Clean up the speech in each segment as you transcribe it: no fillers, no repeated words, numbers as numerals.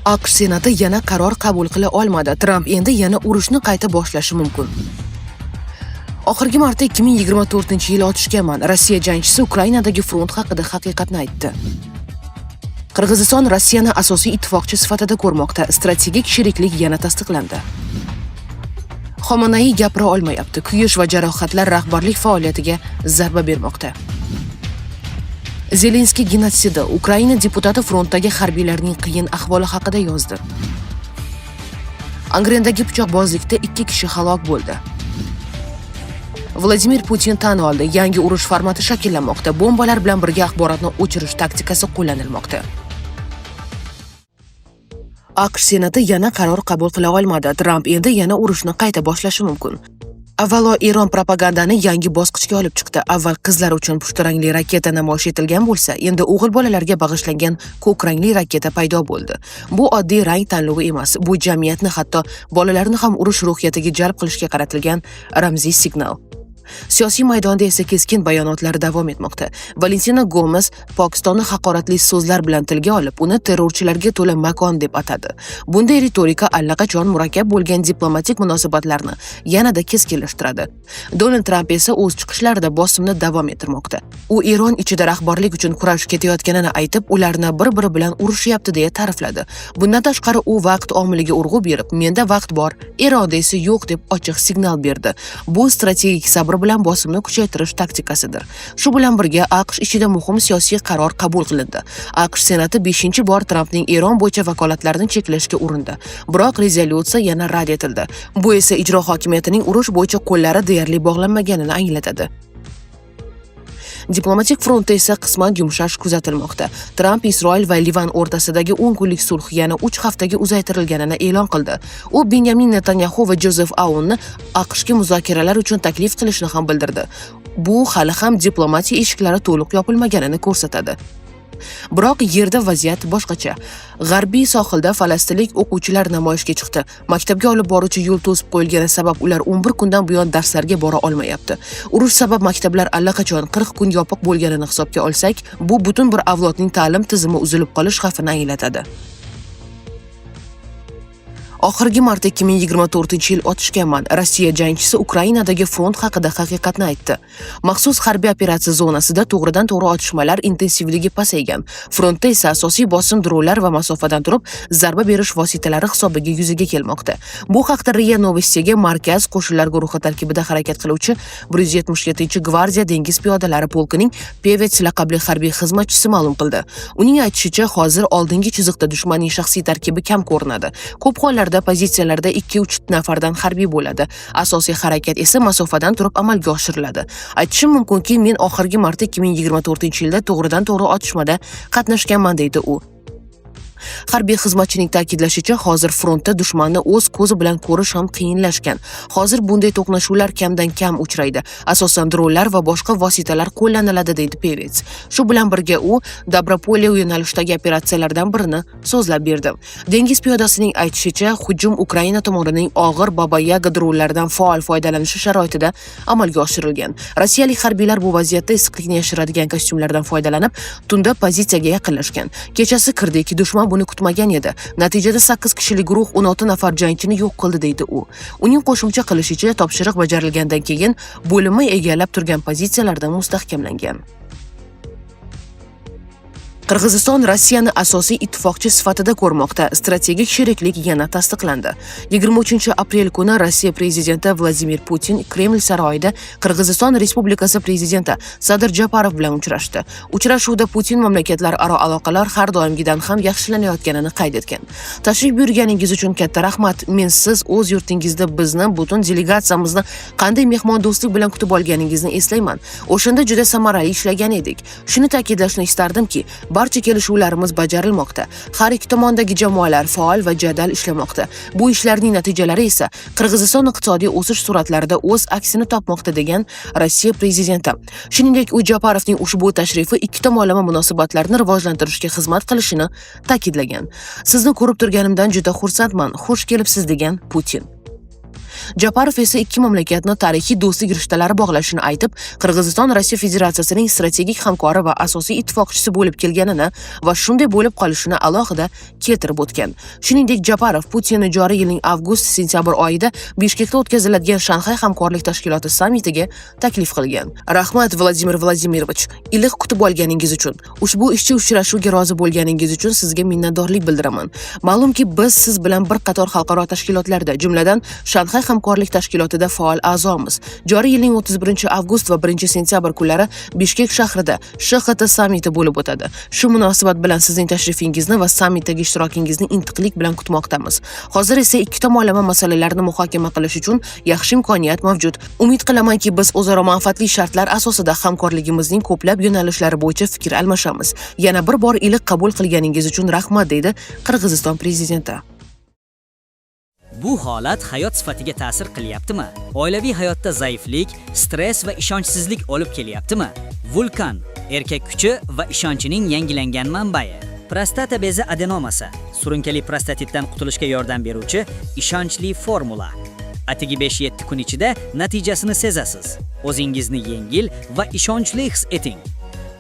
AQSh Senati yana qaror qabul qila olmadi. Tramp endi yana urushni qayta boshlashi mumkin. Oxirgi marta 2024-yili otishganman. Rossiya jangchisi Ukrainadagi front haqida haqiqatni aytdi. Qirg'iziston Rossiyani asosiy ittifoqchi sifatida ko'rmoqda. Strategik sheriklik yana tasdiqlandi. Xomanaiy gapira olmayapti. Kuyish va jarohatlar rahbarlik faoliyatiga zarba bermoqda. Zelenskiy genotsidi. Ukraina deputati frontdagi harbiylarning qiyin ahvoli haqida yozdi. Angrendagi pichoqbozlikda ikki kishi halok bo'ldi. Vladimir Putin tan oldi, yangi urush formati shakllanmoqda. Bombalar bilan birga axborotni o'chirish taktikasi qo'llanilmoqda. AQSh Senati yana qaror qabul qila olmadi. Tramp endi yana urushni qayta boshlashi mumkin. Avvalo, Eron propagandani yangi bosqichga olib chiqdi. Avval qizlar uchun pushti rangli raketa namoyish etilgan bo'lsa, endi o'g'il bolalarga bag'ishlangan ko'k rangli raketa paydo bo'ldi. Bu oddiy rang tanlovi emas, bu jamiyatni, hatto bolalarni ham urush ruhiyatiga jalb qilishga qaratilgan ramziy signal. Siyosiy maydonda esa keskin bayonotlar davom etmoqda. Valentina Gomes Pokistonni haqoratli so'zlar bilan tilga olib, uni terrorchilarga to'la makon deb atadi. Bunday ritorika allaqachon murakkab bo'lgan diplomatik munosabatlarni yanada keskinlashtiradi. Donald Tramp esa o'z chiqishlarida bosimni davom ettirmoqda. U Eron ichida rahbarlik uchun kurash ketayotganini aytib, ularni bir-biri bilan urushyapti deya ta'rifladi. Bundan tashqari, u vaqt omiliga urg'u berib, "Menda vaqt bor, Eronda esa yo'q" deb ochiq signal berdi. Bu strategik sabr bilan bosimni kuchaytirish taktikasidir. Shu bilan birga, AQSh ichida muhim siyosiy qaror qabul qilindi. AQSh Senati 5-bor Trampning Eron bo'yicha vakolatlarini cheklashga urindi. Biroq rezolyutsiya yana rad etildi. Bu esa ijro hokimiyatining urush bo'yicha qo'llari deyarli bog'lanmaganini anglatadi. Diplomatik frontda esa qisman yumshash kuzatilmoqda. Tramp Isroil va Livan o'rtasidagi 10 kunlik sulh yana 3 haftaga uzaytirilganini e'lon qildi. U Benyamin Netanyaxu va Jozef Aunni AQShga muzokaralar uchun taklif qilishini ham bildirdi. Bu hali ham diplomatiya eshiklari to'liq yopilmaganini ko'rsatadi. Biroq yerda vaziyat boshqacha. G'arbiy sohilda falastinlik o'quvchilar namoyishga chiqdi. Maktabga olib boruvchi yo'l to'sib qo'yilgani sabab ular 11 kundan buyon darslarga bora olmayapti. Urush sabab maktablar allaqachon 40 kun yopiq bo'lganini hisobga olsak, bu butun bir avlodning ta'lim tizimi uzilib qolish xavfini anglatadi. Oxirgi marta 2024-yil otishganman. Rossiya jangchisi Ukrainadagi front haqida haqiqatni aytdi. Maxsus harbiy operatsiya zonasida to'g'ridan-to'g'ri otishmalar intensivligi pasaygan. Frontda esa asosiy bosim dronlar va masofadan turib zarba berish vositalari hisobiga yuzaga kelmoqda. Bu haqda RIA Novostiga Markaz qo'shinlar guruhi tarkibida harakat qiluvchi 177-gvardiya dengiz piyodalari polkining Pevets laqabli harbiy xizmatchisi ma'lum qildi. Uning aytishicha, hozir oldingi chiziqda dushmanning shaxsiy tarkibi kam ko'rinadi. Ko'p hollarda pozitsiyalarda 2-3 nafardan harbiy bo'ladi. Asosiy harakat esa masofadan turib amalga oshiriladi. Aytishim mumkinki, men oxirgi marta 2024-yilda to'g'ridan-to'g'ri otishmada qatnashganman, deydi u. Harbiy xizmatchining ta'kidlashicha, hozir frontda dushmanni o'z ko'zi bilan ko'rish ham qiyinlashgan. Hozir bunday to'qnashuvlar kamdan kam uchraydi. Asosan dronlar va boshqa vositalar qo'llaniladi, deydi Pevets. Shu bilan birga u Dobropolye yo'nalishidagi operatsiyalardan birini so'zlab berdi. Dengiz piyodasining aytishicha, hujum Ukraina tomonining og'ir Baba Yaga dronlaridan faol foydalanishi sharoitida amalga oshirilgan. Rossiyalik harbiylar bu vaziyatda issiqlikni yashiradigan kostyumlardan foydalanib, tunda pozitsiyaga yaqinlashgan. Kechasi kirdik, dushman buni kutmagan edi. Natijada 8 kishilik guruh 16 nafar jangchini yo'q qildi, deydi u. Uning qo'shimcha qilishicha, topshiriq bajarilgandan keyin bo'linma egallab turgan pozitsiyalarda mustahkamlangan. Qirg'iziston Rossiyani asosiy ittifoqchi sifatida ko'rmoqda. Strategik sheriklik yana tasdiqlandi. 23 aprel kuni Rossiya prezidenti Vladimir Putin Kreml saroyida Qirg'iziston Respublikasi prezidenti Sadir Japarov bilan uchrashdi. Uchrashuvda Putin mamlakatlararo aloqalar har doimgidan ham yaxshilanayotganini qayd etgan. Tashrif buyurganingiz uchun katta rahmat. Men siz o'z yurtingizda bizni, butun delegatsiyamizni qanday mehmondo'stlik bilan kutib olganingizni eslayman. O'shanda juda samarali ishlagan edik. Shuni ta'kidlashni istardimki, barcha kelishuvlarimiz bajarilmoqda. Har ikki tomondagi jamoalar faol va jadal ishlamoqda. Bu ishlarning natijalari esa Qirg'iziston iqtisodiy o'sish sur'atlarida o'z aksini topmoqda, degan Rossiya prezidenti. Shuningdek, u Japarovning ushbu tashrifi ikki tomonlama munosabatlarni rivojlantirishga xizmat qilishini ta'kidlagan. Sizni ko'rib turganimdan juda xursandman. Xush kelibsiz, degan Putin. Japarov esa ikki mamlakatni tarixiy do'stlik rishtalari bog'lashini aytib, Qirg'iziston Rossiya Federatsiyasining strategik hamkori va asosiy ittifoqchisi bo'lib kelganini va shunday bo'lib qolishini alohida keltirib o'tgan. Shuningdek, Japarov Putinni joriy yilning avgust-sentyabr oyida Bishkekda o'tkaziladigan Shanxay hamkorlik tashkiloti sammitiga taklif qilgan. Rahmat, Vladimir Vladimirovich, iliq kutib olganingiz uchun. Ushbu ishchi uchrashuvga rozi bo'lganingiz uchun sizga minnatdorlik bildiraman. Ma'lumki, biz siz bilan bir qator xalqaro tashkilotlarda, jumladan Shanxay hamkorlik tashkilotida faol a'zomiz. Joriy yilning 31 avgust va 1 sentyabr kunlari Bishkek shahrida SHHT sammiti bo'lib o'tadi. Shu munosabat bilan sizning tashrifingizni va sammitdagi ishtirokingizni intiqlik bilan kutmoqdamiz. Hozir esa ikki tomonlama masalalarni muhokama qilish uchun yaxshi imkoniyat mavjud. Umid qilamanki, biz o'zaro manfaatli shartlar asosida hamkorligimizning ko'plab yo'nalishlari bo'yicha fikr almashamiz. Yana bir bor iliq qabul qilganingiz uchun rahmat, deydi Qirg'iziston prezidenti. Bu holat hayot sifatiga ta'sir qilyaptimi? Oilaviy hayotda zaiflik, stress va ishonchsizlik olib kelyaptimi? Vulkan erkak kuchi va ishonchining yangilangan manbai. Prostata bezi adenomasi, surunkali prostatitdan qutulishga yordam beruvchi ishonchli formula. Atigi 5-7 kun ichida natijasini sezasiz. O'zingizni yengil va ishonchli his eting.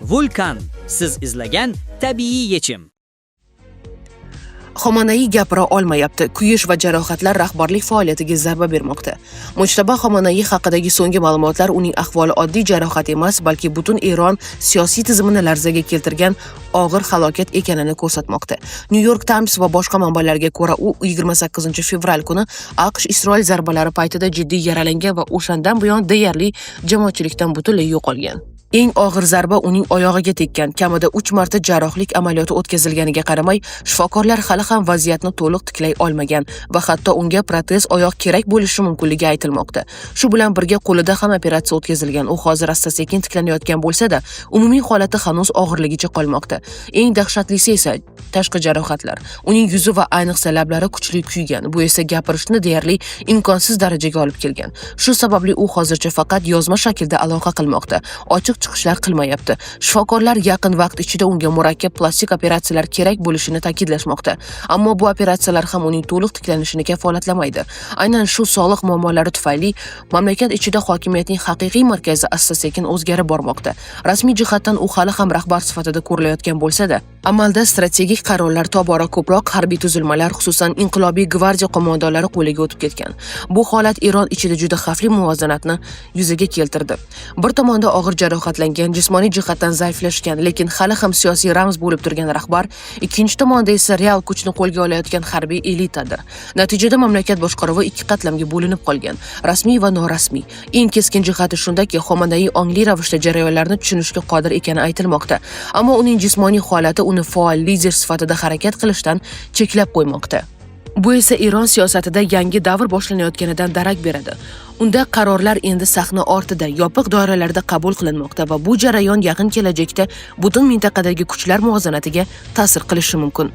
Vulkan siz izlagan tabiiy yechim. Xomanaiy gapira olmayapti. Kuyish va jarohatlar rahbarlik faoliyatiga zarba bermoqda. Mujtaba Xomanaiy haqidagi so'nggi ma'lumotlar uning ahvoli oddiy jarohat emas, balki butun Eron siyosiy tizimini larzaga keltirgan og'ir halokat ekanini ko'rsatmoqda. New York Times va boshqa manbalarga ko'ra, u 28 fevral kuni AQSh-Isroil zarbalari paytida jiddiy yaralangan va o'shandan buyon deyarli jamoatchilikdan butunlay yo'qolgan. Eng og'ir zarba uning oyog'iga tekkan. Kamida 3 marta jarrohlik amaliyoti o'tkazilganiga qaramay, shifokorlar hali ham vaziyatni to'liq tiklay olmagan va hatto unga protez oyoq kerak bo'lishi mumkinligi aytilmoqda. Shu bilan birga qo'lida ham operatsiya o'tkazilgan. U hozir asta-sekin tiklanayotgan bo'lsa-da, umumiy holati hanuz og'irligicha qolmoqda. Eng dahshatlisi esa tashqi jarohatlar. Uning yuzi va ayniqsa lablari kuchli kuygan. Bu esa gapirishni deyarli imkonsiz darajaga olib kelgan. Shu sababli u hozircha faqat yozma shaklda aloqa qilmoqda. Ochiq chiqishlar qilmayapti. Shifokorlar yaqin vaqt ichida unga murakkab plastik operatsiyalar kerak bo'lishini ta'kidlashmoqda. Ammo bu operatsiyalar ham uning to'liq tiklanishini kafolatlamaydi. Aynan shu sog'liq muammolari tufayli mamlakat ichida hokimiyatning haqiqiy markazi asta-sekin o'zgarib bormoqda. Rasmiy jihatdan u hali ham rahbar sifatida ko'rilayotgan bo'lsa-da, amalda strategik qarorlar tobora ko'proq harbiy tuzilmalar, xususan inqilobiy gvardiya qo'mondonlari qo'liga o'tib ketgan. Bu holat Eron ichida juda xavfli muvozanatni yuzaga keltirdi. Bir tomonda og'ir jarohatlangan, jismoniy jihatdan zaiflashgan, lekin hali ham siyosiy ramz bo'lib turgan rahbar, ikkinchi tomonda esa real kuchni qo'lga olayotgan harbiy elitadir. Natijada mamlakat boshqaruvi ikki qatlamga bo'linib qolgan: rasmiy va norasmiy. Eng keskin jihati shundaki, Xomanaiy ongli ravishda jarayonlarni tushunishga qodir ekani aytilmoqda. Ammo uning jismoniy holati uni faol lider sifatida harakat qilishdan cheklab qo'ymoqda. Bu esa Eron siyosatida yangi davr boshlanayotganidan darak beradi. Unda qarorlar endi sahna ortida, yopiq doiralarda qabul qilinmoqda va bu jarayon yaqin kelajakda butun mintaqadagi kuchlar muvozanatiga ta'sir qilishi mumkin.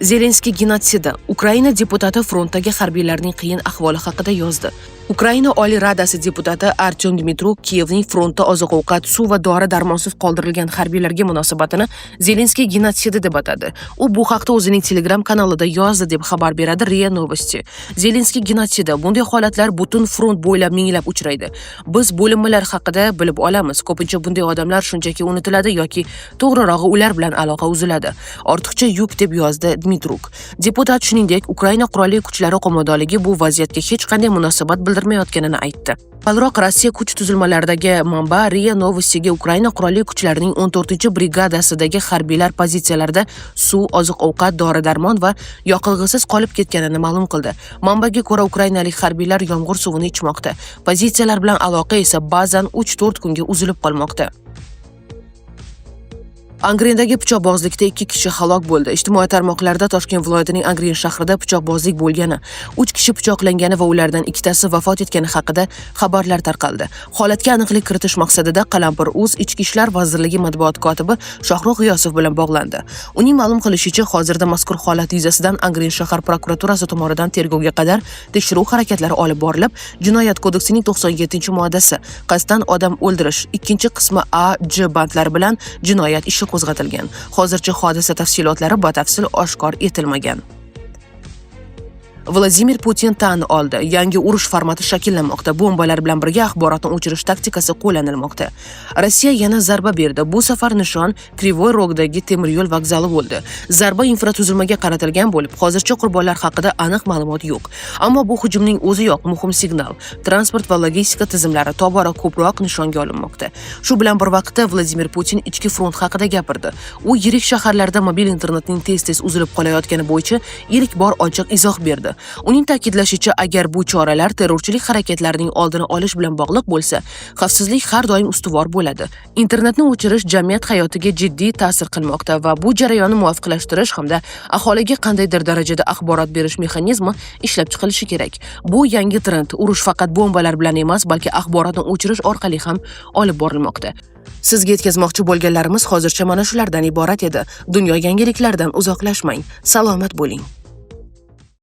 Zelenskiy genotsidi. Ukraina deputati frontdagi harbiylarning qiyin ahvoli haqida yozdi. Ukraina Oliy Radasi deputati Artyom Dmitruk Kiyevning frontda oziq-ovqat, suv va dori-darmonsiz qoldirilgan harbiylarga munosabatini Zelenskiy genotsidi deb atadi. U bu haqda o'zining Telegram kanalida yozdi, deb xabar beradi RIA Novosti. Zelenskiy genotsidi. Bunday holatlar butun front bo'ylab minglab uchraydi. Biz bo'linmalar haqida bilib olamiz. Ko'pincha bunday odamlar shunchaki unutiladi yoki to'g'rirog'i ular bilan aloqa uziladi. Ortiqcha yuk, deb yozdi Dmitruk. Deputat shuningdek, Ukraina qurolli kuchlari qo'mondonligi bu vaziyatga hech qanday munosabat bildirmayotganini aytdi. Avvalroq Rossiya kuch tuzilmalaridagi manba RIA Novostiga Ukraina qurolli kuchlarining 14-brigadasidagi harbiylar pozitsiyalarida suv, oziq-ovqat, dori-darmon va yoqilg'isiz qolib ketganini ma'lum qildi. Manbaga ko'ra, ukrainalik harbiylar yomg'ir suvini ichmoqda. Pozitsiyalar bilan aloqa esa ba'zan 3-4 kunga uzilib qolmoqda. Angrendagi pichoqbozlikda 2 kishi halok bo'ldi. Ijtimoiy tarmoqlarda Toshkent viloyatining Angren shahrida pichoqbozlik bo'lgani, 3 kishi pichoqlangani va ulardan ikkitasi vafot etgani haqida xabarlar tarqaldi. Holatga aniqlik kiritish maqsadida Qalampir Uz Ichki ishlar vazirligi matbuot kotibi Shohrux G'iyosov bilan bog'landi. Uning ma'lum qilishicha, hozirda mazkur holat yuzasidan Angren shahar prokuraturasi tomonidan tergovga qadar tekshiruv harakatlari olib borilib, Jinoyat kodeksining 97-moddasi qasddan odam o'ldirish, ikkinchi qismi A, J bandlari bilan jinoyat ishi qo'zg'atilgan. Hozircha hodisa tafsilotlari batafsil oshkor etilmagan. Vladimir Putin tan oldi. Yangi urush formati shakllanmoqda. Bombalar bilan birga axborotni o'chirish taktikasi qo'llanilmoqda. Rossiya yana zarba berdi. Bu safar nishon Krivoy Rogdagi temir yo'l vokzali bo'ldi. Zarba infratuzilmaga qaratilgan bo'lib, hozircha qurbonlar haqida aniq ma'lumot yo'q. Ammo bu hujumning o'ziyoq muhim signal. Transport va logistika tizimlari tobora ko'proq nishonga olinmoqda. Shu bilan bir vaqtda Vladimir Putin ichki front haqida gapirdi. U yirik shaharlarda mobil internetning tez-tez uzilib qolayotgani bo'yicha ilk bor ochiq izoh berdi. Uning ta'kidlashicha, agar bu choralar terrorchilik harakatlarining oldini olish bilan bog'liq bo'lsa, xavfsizlik har doim ustuvor bo'ladi. Internetni o'chirish jamiyat hayotiga jiddiy ta'sir qilmoqda va bu jarayonni muvofiqlashtirish hamda aholiga qandaydir darajada axborot berish mexanizmi ishlab chiqilishi kerak. Bu yangi trend. Urush faqat bombalar bilan emas, balki axborotni o'chirish orqali ham olib borilmoqda. Sizga yetkazmoqchi bo'lganlarimiz hozircha mana shulardan iborat edi. Dunyo yangiliklaridan uzoqlashmang. Salomat bo'ling.